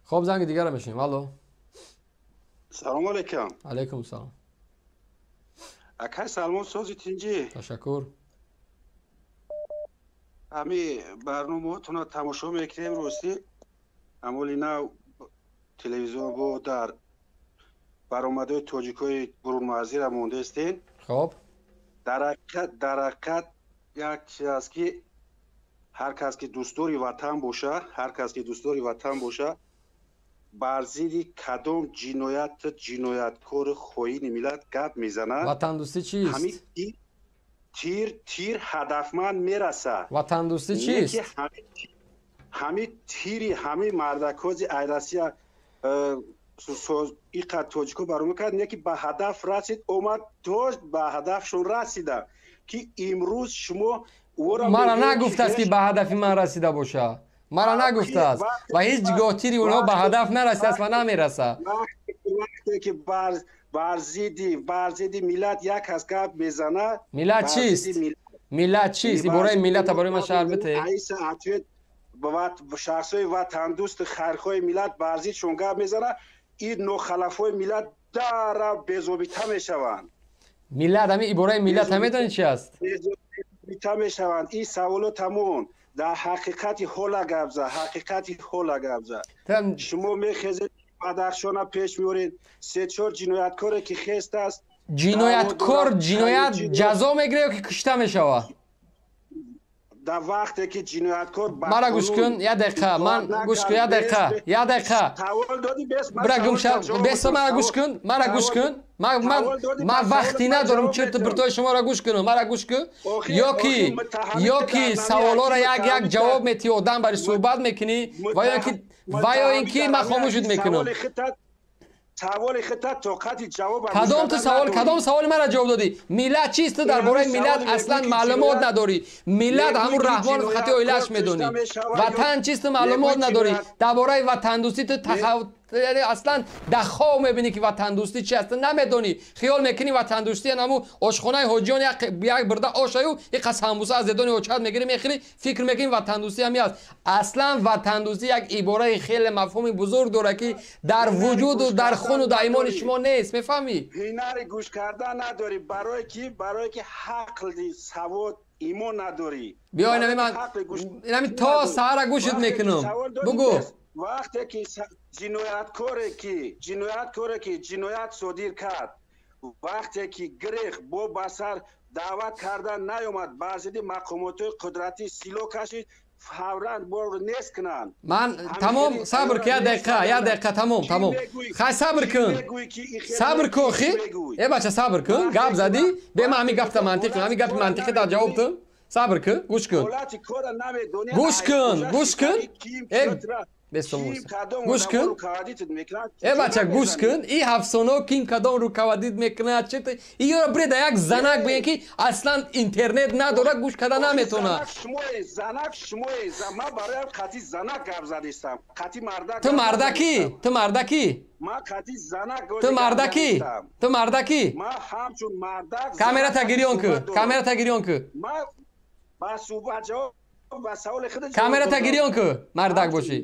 Хоб, занги дигара мешунем. Алло. Салому алейкум. Алейкум салом. Акай Салмон, сози, тинҷӣ? Ташаккур. Ҳами барномаотонро тамошо мекунем. Ростӣ, амоли нав телевизион бо дар баромадҳои тоҷикҳои бурунмарзира мондаистен. Хоб. Дар ҳақиқат як чиз аст, ки ҳар кас ки дӯстдори ватан боша, ҳар кас ки дӯстдори ватан боша, бар зидди кадом ҷинояту ҷинояткори хоини миллат гап мезанад. Ватандӯстӣ чист? Ҳамин тир ҳадафманд мерасад. Ватандӯстӣ чист? Ҳамин тири ҳамин мардакози ай Россия иқад тоҷико барома кард, не ки ба ҳадаф расид, омад дошт, ба ҳадафшон расида, ки имрӯз шумо Мара нагуфтааст, ки ба ҳадафи ман расида боша. Мара нагуфтааст ва ҳеҷ гоҳ тири онҳо ба ҳадаф нарасидааст ва намерасад. Вақте ки бар зидди миллат як кас гап мезанад. Миллат чист? Миллат чист? Ибораи миллата барои ман шарҳ бите. Шахсҳои ватандӯсту хайрхоҳи миллат бар зиддшон гап мезанад, ин нохалафҳои миллат дара безобита мешаванд. Миллат, ҳамин ибораи миллат медонӣ чи аст? Безобита мешаванд. Ин саволо тамом. Дар ҳақиқати ҳола гап зад, ҳақиқати ҳола гап зад. Шумо мехезед, Бадахшона пеш меоред, се чор ҷинояткоре ки хест аст. Ҷинояткор ҷиноят ҷазо мегирад ё ки кушта мешавад? Дар вақте ки ҷинояткор Мара гӯш кун, як дақиқа, ман гӯш кун, як дақиқа, як дақиқа. Бира, гумша, бесо, мара гӯш кун, мара гӯш кун. Ман вақти надорам чирту пиртои шуморо гӯш кунам. Мара гӯш кун. Ё ки саволҳоро як як ҷавоб метиҳӣ, одам бари суҳбат мекунӣ, ва ё ин ки ман хомӯшут мекунам. Саволи хита тоқати ҷавоб Кадом ту савол, кадом саволи мара ҷавоб додӣ? Миллат чист? Ту дар бораи миллат аслан маълумот надорӣ. Миллат ҳамун Раҳмонов хати оилааш медонӣ. Ватан чист, ту маълумот надорӣ. Дар бораи ватандӯстӣ ту аслан дар хоб мебинӣ, ки ватандӯстӣ чи аст, ту намедонӣ. Хиёл мекунӣ, ватандӯстӣ ҳамун ошхонаи ҳоҷиён як бирда ошаю иқа самбуса аз зедони очат мегирӣ, мехӯрӣ, фикр мекунӣ, ватандӯстӣ ҳами аст. Аслан ватандӯстӣ як ибораи хеле мафҳуми бузург дорад, ки дар вуҷуду дар хуну дар имони шумо нест, мефаҳмӣ? Ҳунари гӯш кардан надорӣ. Барое ки ҳақли савод, имон надорӣ. Биё, инами то саҳара гӯшит мекунам, бугӯ. Вақте ки ҷинояткоре ки ҷиноят содир кард, вақте ки гирех бо ба сар даъват карда наёмад, бар зидди мақомотҳои қудратӣ силоҳ кашид, фавран боро нест кунанд. Ман тамом, сабр ки, як дақиқа, як дақиқа, тамом, тамом, хай, сабр кун, сабр кун. Хи, э бача, сабр кун, гап задӣ, бе ман ҳамин гапта мантиқ, ҳамин гапи мантиқӣ дар ҷавоб тун. Сабр кун, гӯш кун, гӯш кун, гӯш кун, э гӯш кун, э бача, гӯш кун. И ҳафсоно ким кадом руководит мекунад, чи иёро бреда як занак бигӯен, ки аслан интернет надорад, гӯш карда наметавонад. Занак шумое, ман бароям қати занак гап задистам, қати мардак. Ту мардакӣ? Ту мардакӣ? Ман қати занак. Ту мардакӣ? Ту мардакӣ? Ман ҳамчун мардак. Камерата гирён ку, камерата гирён ку. Ман ба суҳбат ҷавоб, ба саволи худ. Камерата гирён ку, мардак бошӣ.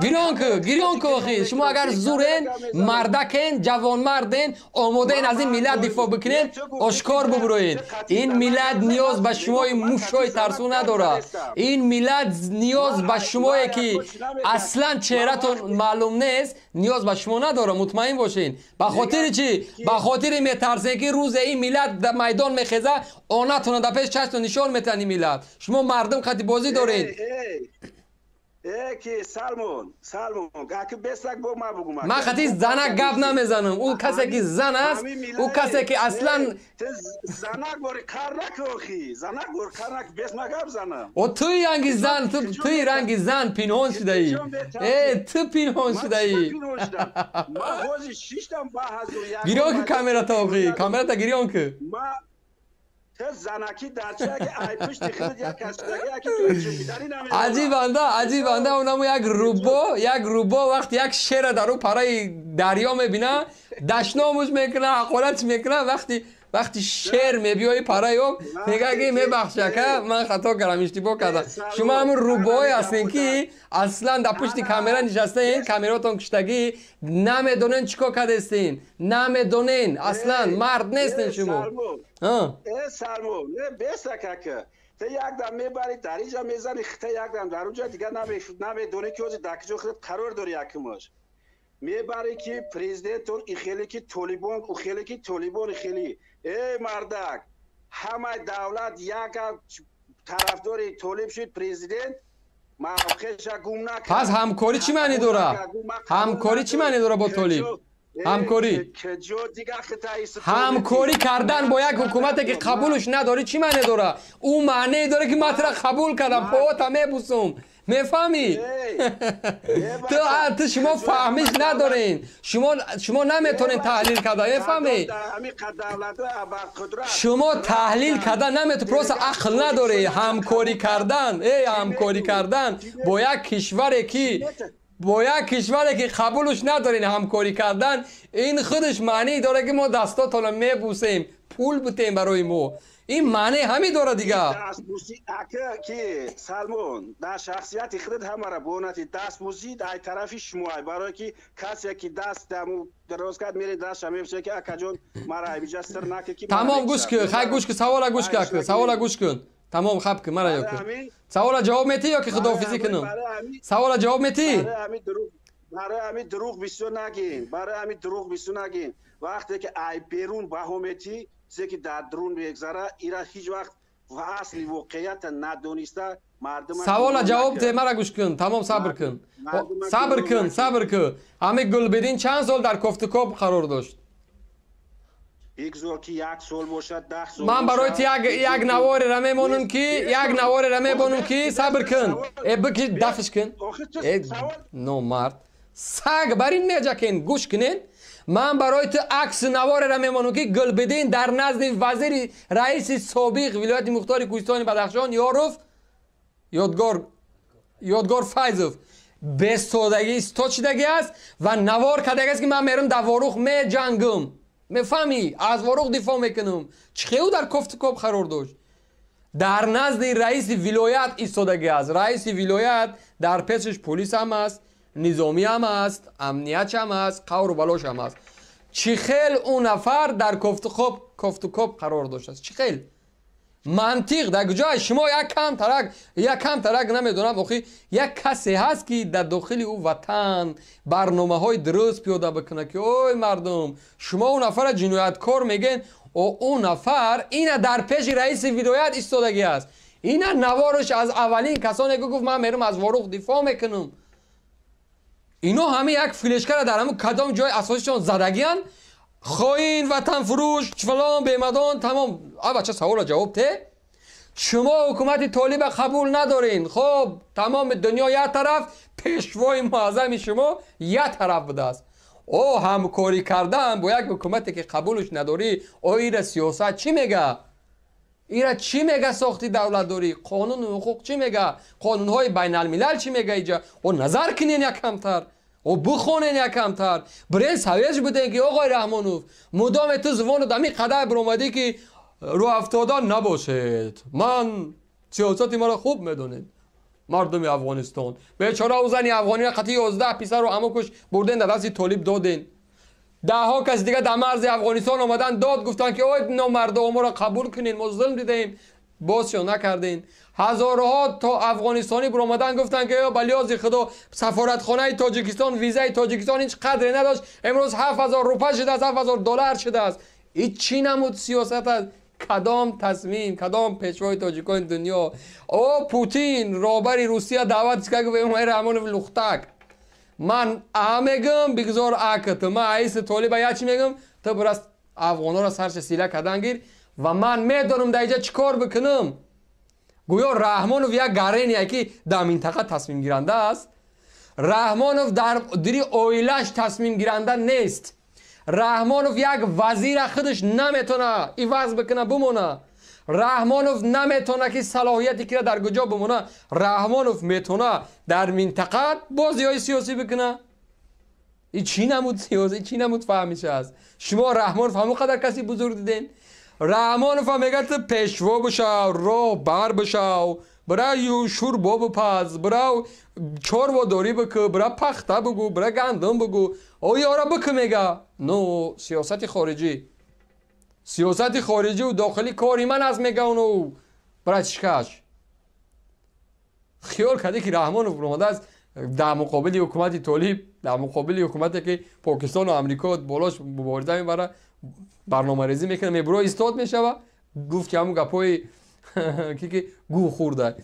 Гирён ку, гирён ку. Охи, шумо агар зурен, мардакен, ҷавонмарден, омодаен аз ин миллат дифоъ бикунен, ошкор бубуроед. Ин миллат ниёз ба шумои мушои тарсу надорад. Ин миллат ниёз ба шумое, ки аслан чеҳратон маълум нест, ниёз ба шумо надорад, мутмаин бошед. Ба хотири чӣ? Ба хотири метарсен, ки рӯзе ин миллат дар майдон мехеза, онатона дар пеш чашмтон нишон метиҳанд ин миллат. Шумо мардум қати бозӣ доред. Э, ки Салмон, Салмон, аки бесак бо ма бугум. Ман қати занак гап намезанам. Ӯ касе ки зан аст, ӯ касе ки аслан Занак бори кар наки, охи. Занак бори кар наки, бес ма гап занам. О, туи ранги зан, ту туи ранги зан пинҳон шудаӣ. Э, ту пинҳон шудаӣ. Ма ҳози шиштам ба ҳазур. Гирён ки камерата, охи, камерата гирён ки. Ма занаки дар чаки ай пушти худ як кас яки чумиданӣ намедонам. Аҷибанда, аҷибанда, онамо як рӯбо, як рӯбо вақти як шера дар ӯ параи дарё мебина, дашномуш мекуна, ҳақоратш мекуна, вақти Вақти шер мебиёи параёб мега ки мебахш ака, ман хато кардам, иштибоҳ кардам. Шумо ҳамун рӯбоҳое ҳастен ки аслан дар пушти камера нишастаен, камеротон куштагӣ, намедонен чӣ кор кардастен, намедонен, аслан мард нестен шумо. Салмо, не бесак ака. Те якдам мебари дар инҷа мезани, хита якдам дар онҷа, дигар намедонӣ ки ҳозир дар куҷо худат қарор дорӣ. Якумаш мебаре ки президентон ихеле ки толибон, ухеле ки толибон ихели. Эй мардак, ҳамаи давлат як тарафдори толиб шуд, президент мавқеша гум накард. Пас ҳамкорӣ чӣ маънӣ дора? Ҳамкорӣ чӣ маънӣ дора бо толиб? Ҳамкорӣ, ҳамкорӣ кардан бо як ҳукумате ки қабулш надорӣ, чӣ маъне дора? Ӯ маънее дора ки ман тура қабул кардам, поҳота мебусум, мефаҳмӣ? Ту шумо фаҳмиш надорен, шумо наметонен таҳлил карда, мефаҳмӣ? Шумо таҳлил карда наметон, просто ақл надорӣ. Ҳамкорӣ кардан, эй, ҳамкорӣ кардан бо як кишваре ки қабулш надорен, ҳамкорӣ кардан ин худаш маъние дорад ки мо дастотонро мебусем, пул бутем барои мо. Ин маъне ҳамин дорад дига. Дастбусӣ ака ки Салмон, дар шахсияти худат ҳамара бонати дастбусӣ ай тарафи шумо, ай барое ки касе ки даст даму дароз кард, мере дастша мебусе ки акаҷон, мара айбиҷа сир наке ки. Тамом, гӯш кун, хай, гӯш кун, савола гӯш кун, савола гӯш кун. Тамом, хаб кун, мара ё кун. Савола ҷавоб метӣ ё ки худоҳофизӣ кунам? Савола ҷавоб метӣ? Барои ҳамин дурӯғ бисёр нагин, барои ҳамин дурӯғ бисёр нагин. Вақте ки ай берун баҳо метӣ, чизе ки дар дарун мегзара, ира ҳеҷ вақт ва асли воқеията надониста мардум. Савола ҷавоб те, мара гӯш кун, тамом, сабр кун, сабр кун, сабр кун. Ҳамин Гулбидин чанд сол дар кофтукоб қарор дошт? Бигзор ки як сол бошад, 10 сол. Ман барои ту як наворера мемонам ки, як наворера мемонам ки, сабр кун, э, бики, дафш кун, э, номард, саг бар ин меҷакен. Гӯш кунен, ман барои ту акси наворера мемонам ки Гулбидин дар назди вазири раиси собиқ вилояти мухтори кӯҳистони Бадахшон Ёров Ёдгор, Ёдгор Файзов бесодагӣ истод шидагӣ аст ва навор кардагӣ аст ки ман мерам дар Ворух меҷангам, мефаҳмӣ, аз Ворух дифоъ мекунам. Чӣ хел дар кофтукоб қарор дошт? Дар назди раиси вилоят истодагӣ аст. Раиси вилоят дар пешаш полис ҳам аст, низомӣ ҳам аст, амниятш ҳам аст, қавру балош ҳам аст. Чӣ хел ӯ нафар дар кофтукоб қарор доштааст? Чӣ хел мантиқ дар куҷоа? Шумо як кам тарак намедонам. Охи, як касе ҳаст ки дар дохили ӯ ватан барномаҳои дуруст пиёда бикунад ки ой мардум, шумо ӯ нафара ҷинояткор мегӯен, ӯ нафар ина дар пеши раиси вилоят истодагӣ аст. Ина наворш, аз аввалин касоне ки гуфт ман мерам аз Ворух дифоъ мекунам. Ино ҳама як флешкара дар ҳамун кадом ҷои асосишон задагиян: хоин, ватанфурӯш, фалон бемадон. Тамом, а бача, савола ҷавоб те. Шумо ҳукумати толиба қабул надорин. Хоб, тамоми дунё як тараф, пешвои муаззами шумо як тараф будааст. О, ҳамкорӣ кардан бо як ҳукумате ки қабулш надорӣ, о, ира сиёсат чӣ мега? Ира чӣ мега? Сохти давлатдорӣ, қонуну ҳуқуқ чӣ мега? Қонунҳои байналмилал чӣ мега? Иҷа о назар кунен якамтар, о бихонен якамтар, бирен савеш буден ки оғои Раҳмонов, мудоме ту зувону дами қадар биромадӣ ки рӯафтода набошед, ман сиёсати маро хуб медонед, мардуми Афғонистон бечора, ӯ зани афғонира қати 11 писару амукуш бурден, дар дасти толиб доден. Даҳҳо каси дига дар марзи Афғонистон омадан, дод гуфтанд ки ой номардо, моро қабул кунед, мо зулм дидаем, бозшо накарден. Ҳазорҳо то афғонистонӣ биромадан, гуфтанд ки ба лиёзи худо, сафоратхонаи Тоҷикистон, визаи Тоҷикистон ҳеҷ қадре надошт, имрӯз 7000 рупа шудааст, 7000 доллар шудааст. Ин чӣ намуд сиёсат аст? Кадом тасмим, кадом пешвои тоҷикони дунё? О, Путин, роҳбари Русия, даъват кард, гуфт: «Раҳмонов лухтак, ман а мегӯм, бигзор а кат, ман аиси толиба я чӣ мегӯм, ту бирас афғонҳоро сарша сила кардан гир ва ман медонам дар инҷа чӣ кор бикунам». Гӯё Раҳмонов як гарения ки дар минтақа тасмимгиранда аст. Раҳмонов дар дири оилаш тасмимгиранда нест. Раҳмонов як вазира худаш наметона иваз бикуна, бимона. Раҳмонов наметона ки салоҳияти кира дар куҷо бимона. Раҳмонов метона дар минтақа бозиҳои сиёсӣ бикуна. И чӣ намуд сиёсӣ, чӣ намуд фаҳмиша аст? Шумо Раҳмонов ҳамон қадар каси бузург диден? Раҳмонов мега, ту пешво бишав, роҳбар бишав, бира шӯрбо бипаз, бира чорводорӣ бикӯ, бира пахта бугӯ, бира гандум бугӯ, оёра бикӯ, мега. Ну, сиёсати хориҷӣ, сиёсати хориҷиву дохилӣ кори ман аст, мега. Уну братишкаш хиёл карде, ки Раҳмонов омадааст дар муқобили ҳукумати Толиб, дар муқобили ҳукумате, ки Покистону Амрико болош мубориза мебара, барномарезӣ мекунад, мебуро, истод мешава. Гуфт, ки ҳамун гапҳои ки гӯ хӯрда.